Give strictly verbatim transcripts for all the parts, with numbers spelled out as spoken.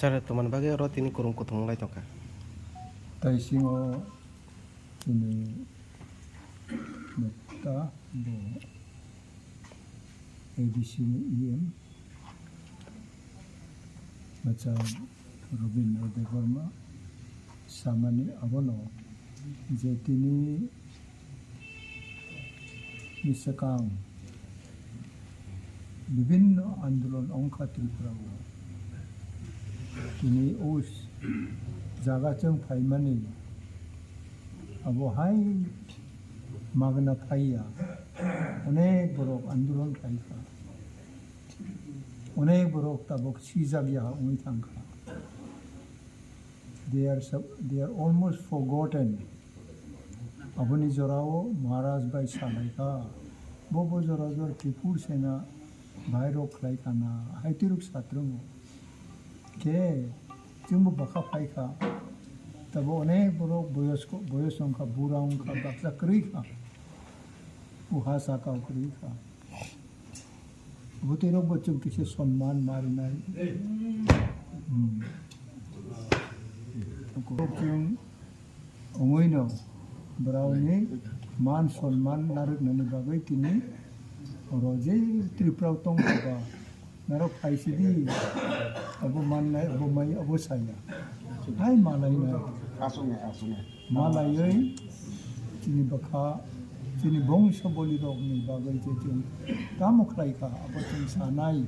Tere tomani bagwi oro tini kwrwng kuthumung lai tongkha. Taisingo chini neta bo A D C ni E M, bachai Robindra Debbarma samani abono je tini ni swkang bibinno andolon wngkha Tripura o. Tini o jaga chwng phaimani abo hai magna phaiya, onek borok andolon khlaikha, onek borok tabuk sijak ya wngwi thangkha. They are sub-, they are almost forgotten. Aboni jorao Maharaj bai salaikha, bo bo jora jor Tripur Sena bai rok khlaikha na, hai twirok satrwngo. Khe chwngbo bwkha phaikha, tabo onek borok boyosko, boyos wngkha, bura wngkha, baksa kwrwi kha, uha saka kwrwi kha. Bwtwi rok bo chwng kisa sonman ma rinai. Hmm. Chwng wngwi no borokni man sonman narwknani bagwi tini oro je Tripura o tongkha ba, norok phaisidi, abo mannai, abo mai, abo saya. Hai malainai. Aswknai, aswknai. Malaiwi chini bwkha, chini bongso bolirokni bagwi je chwng tamo khlaikha, abo chwng sanai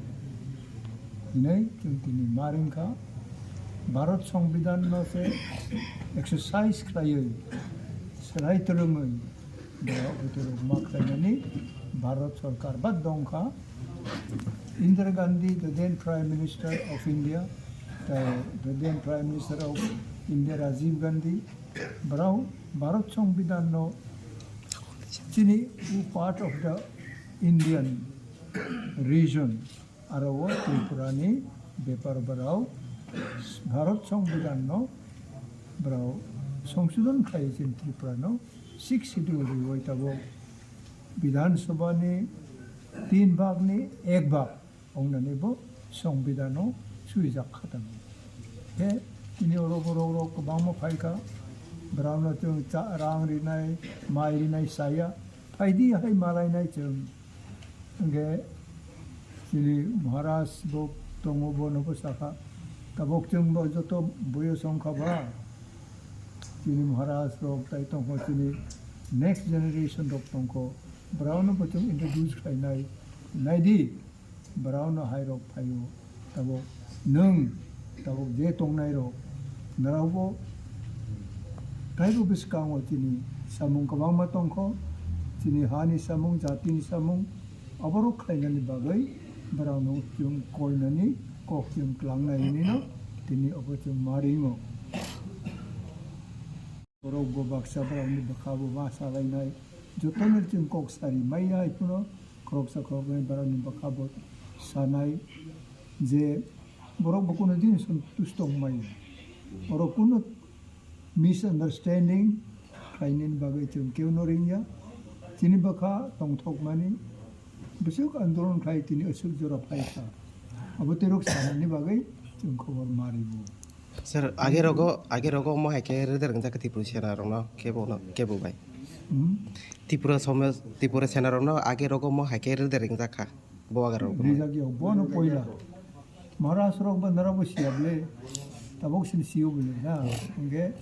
hinwi chwng tini ma ringkha. Bharat Songbidanno se exercise khlaiwi, swrai twlwngwi, borok bwtwrok ma khlainani Bharat Sorkar ba dongkha. Indira Gandhi, the then Prime Minister of India, the, the then Prime Minister of India, Rajiv Gandhi, borok Bharat Songbidanno chini u part of the Indian region, aro o Tripura ni bepar borok Bharat Songbidanno borok songsodon khlai chini Tripura no Sixth Schedule riwi tabuk Bidhan Sabha ni tin bhag ni ek bhag wngnani bo Songbidan o swijak kha tongo. Khe tini oro borok rok kwbangma phaikha, borokno chwng cha-, rang rinai, mai rinai saya, phaidi hai malainai chwng. Hwnkhe chini Maharaj bo tongo, bono bo sakha, tabuk chwng bo joto boyos wngkha ba, chini Maharaj rok tai tongkho, chini next generation rok tongkho, borokno bo chwng introduce khlainai, naidi. Borokno hai rok phaio, tabuk nwng, tabuk je tongnai rok, norokbo taibo bwskango chini samung kwbangma tongkho, chini hani samung, jatini samung, oborok khlainani bagwi borokno chwng koinani kok chwng klangnai hinwi no tini obo chwng ma ringo. Borok bo baksa borokni bwkha bo ma salainai, jotono chwng kok sari maya, hai phano khoroksa khoroknwi borokni bwkha bo sanai je borok bo kunu din santusto wng maya. Oro kunu misunderstanding khlainani bagwi chwng kebo no ringya. Chini bwkha tongthokmani bwswk andolon khlai tini aswk jora phaikha. Abo twerok sanani bagwi chwng khobor ma ribo. Sir, age rogo, age rogo omo hai khe rwder wngjak kha Tripura Sena rokno, kebo no, kebo bai. Hmm? Tripura Somaj, Tripura Sena rokno age rogo omo hai khe rwder wngjak kha, bo aga rok. Rijak ya, bono poila. Maharaj rok bo nara bo siya ble, tabok sin siyo ble, na. Hwnkhe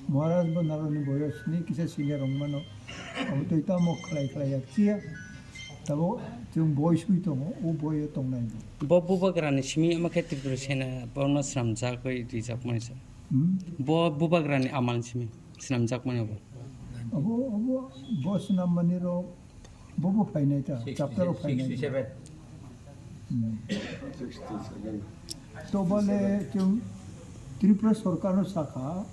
Maharaj bo nara ni boyos ni kisa senior rok mano. Abo twi tamo khlai khlai ya kiya. Tabok chwng boi sui tongo, o boi o tongnai bo. Bo bubagrani simi wngma khe Tripura Sena borokno swnamjagwi rijakmani se. Hmm? Bo bubagrani amal simi swnamjakmani bo. Abo, abo, bo swnammani rok, bo bo phainai ta, chapter o phainai. Hmm. To bale chwng Tripura Sorkar no sakha,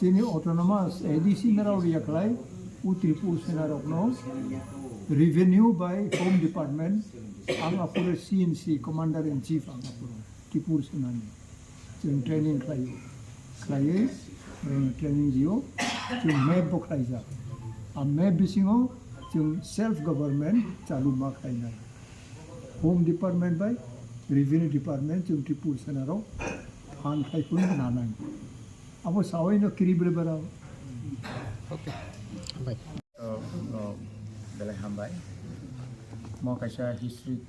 chini autonomous A D C narao riya khlai, u Tripura Sena rokno revenue by Home Department, ang aphuru C N C, Commander in Chief ang aphuru, Tripura Sena ni. Chwng training khlaio, khlaiwi, uh, training rio, chwng map bo khlaijak. A map bisingo chwng self government chalu ma khlainai. Home Department bai Revenue Department chwng Tripura Sena rok Phan khai phuru nanang. Abo sawi no kiri bere bere. Okay. Bye. Oh, oh, belai hambai. Mo kaisa historic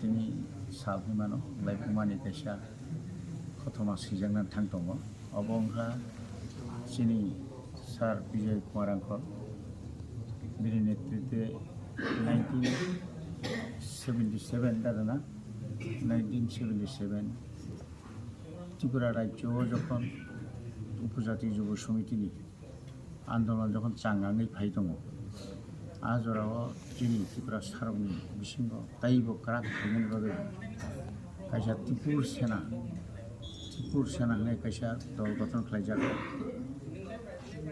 tini sal hwnmano, laibumani kaisa kothoma swijakna thang tongo. Obo wngkha chini Sir Bijoy Kumar Angkor. Bini netritwe nineteen seventy seven da na, nineteen seventy seven Tripura rajyo o jokhon Upojati Jubo Somitini andolon jokhon changangwi phai tongo, a jorao chini Tiprasarokni bisingo taibo kwrak khaimani bagwi kaisa Tipur Sena, Tipur Sena hwnwi kaisa dol gothon khlaijak.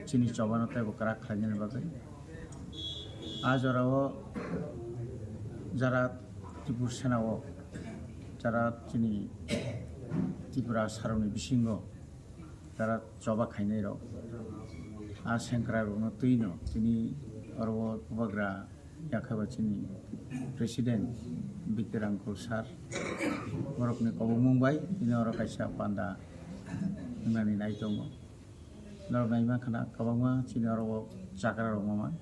Chini chobano taibo kwrak khlainani bagwi a jorao jara Tipur Sena o jara chini Tiprasarokni bisingo jara choba khainai rok, a sengkrak rokno twino tini oro o bubagra yakhaba chini President Bikir Angkul Sir, borokni kobongmung bai tini oro kaisa panda wngnani nai tongo. Norok nai mankha na kwbangma chini oro o chakra rok mama.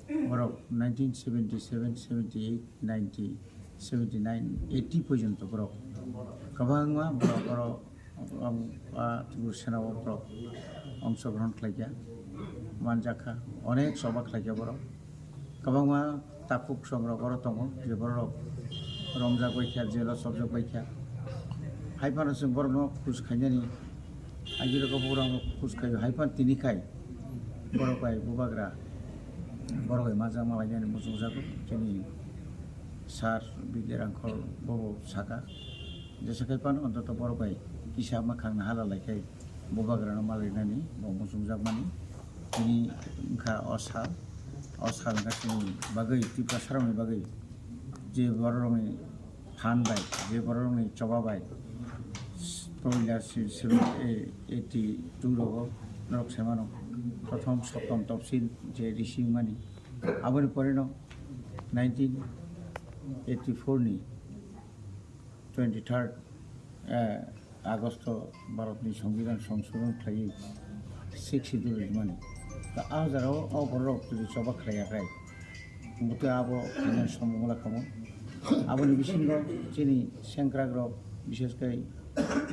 Borok nineteen seventy seven, seventy eight, ninety, seventy nine, eighty porjonto borok kwbangma borok oro, um, ah, Tripura Sena o borok ongsogrohon khlaikha, manjakha, onek choba khlaikha borok. Kwbangma takhuk songrok oro tongo, je borok romjak baikha, jelo chopjak baikha. Hai phano chwng borokno khus khainani, agirok borokno khus khaio, hai phano tini khai borok bai bubagra, borok bai majak malainani muchungjago. Chini Sir Bikir Angkol bobo saka, jesa khai phano ontoto borok bai kisa makhangno hala lai khai bubagrano malainani bo muchungjakmani. Tini wngkha o sal, o sal wngkha chini bagwi, Tiprasarokni bagwi je bororokni phan bai, je bororokni choba bai, poila si-, si-, e-, eighty two rogo norok sai mano, prothom Saptam Topsil je risi wngmani. Aboni pore no nineteen eighty four ni twenty third, eh, Agosto Bharatni Songbidan Songsodhon khlaiwi Sixth Schedule rimani. Ta a jagao o borok twi choba khlaiya khai. Bwtwi abo khainai somung wngla kamo. Aboni bisingo chini sengkrakrok, bishesh khe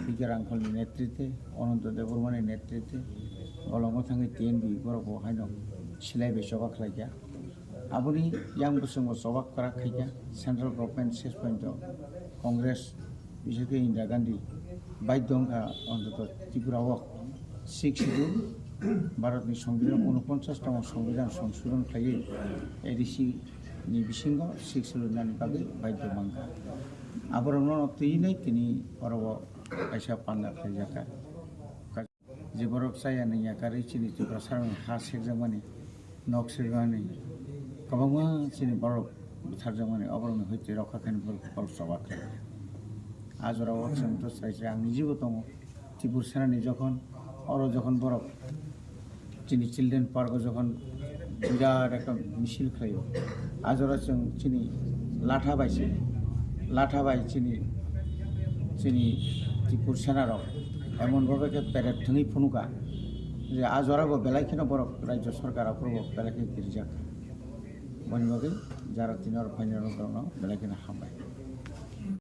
Bikir Angkolni netritwe, Ananto Debbarmani netritwe, bolongo thangwi T N B borok bo haino silai bai choba khlaikha. Aboni yang bwswngo choba kwrak khaikha, central government ses pointo Congress, bishesh khe Indira Gandhi, baidhyo wngkha ontoto Tripura o Sixth Schedule, Bharatni Songbidan unoponchas tamo Songbidan songsodhon khlaiwi A D C ni bisingo Sixth Schedule nani bagwi baidhyo mankha. Aborokno twi nai tini oro o kaisa panda khlaijakha. Je borok chaya nungya karwi chini Tiprasarokni ha sekjakmani, nok sekjakmani, kwbangma chini borok butharjakmani, oborokni hoite rokha khaini borok borok choba khlai. A jorao chwng to sai sai ang nijibo tongo, Tipur Senani jokhon, oro jokhon borok chini Children Park o jokhon birat ekta misil khlaio. A jora chwng chini latha bai se, latha bai chini, chini Tripur Sena rok emon bhabe khe peret thwngwi phunuka je a jora bo belai kheno borok rajya sarkar aphuru bo belai khe kirijak. Boni bagwi jara tini oro phainai rok no belai kheno hambai.